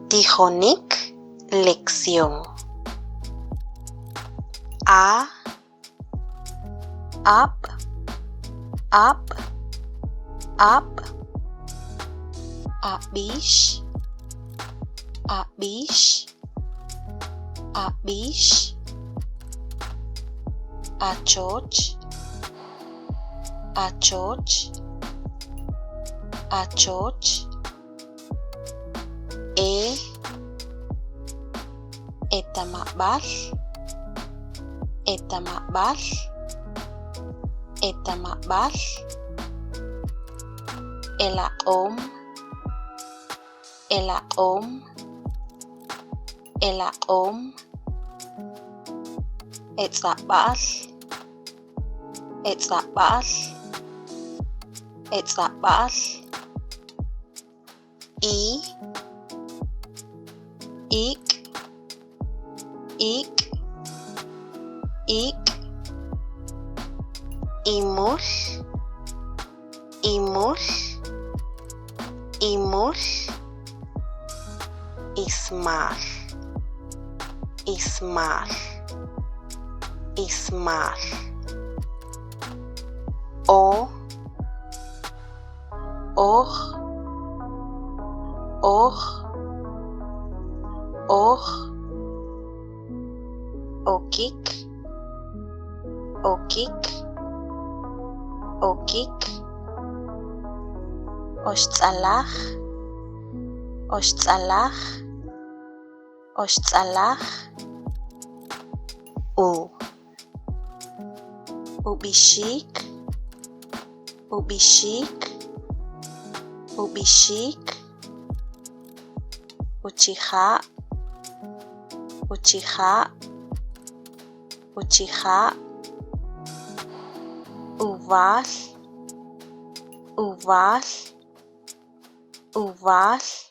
Tijonik, lección. A, ab, ab, ab, ab'ix, ab'ix, ab'ix, achoch, achoch, achoch, e eta'mab'al, eta'mab'al, eta'mab'al, elaq'om, elaq'om, elaq'om, etz'ab'a'l, etz'ab'a'l, etz'ab'a'l, i, ik', ik', ik', imul, imul, imul, ismal, ismal, ismal, o, oj, oj, oj, okik, okik, okik, oxtz'alaj, oxtz'alaj, oxtz'alaj, u. Ub'ixik, ub'ixik, ub'ixik, uchija', uchija', uchija', uwal, uwal, uwal.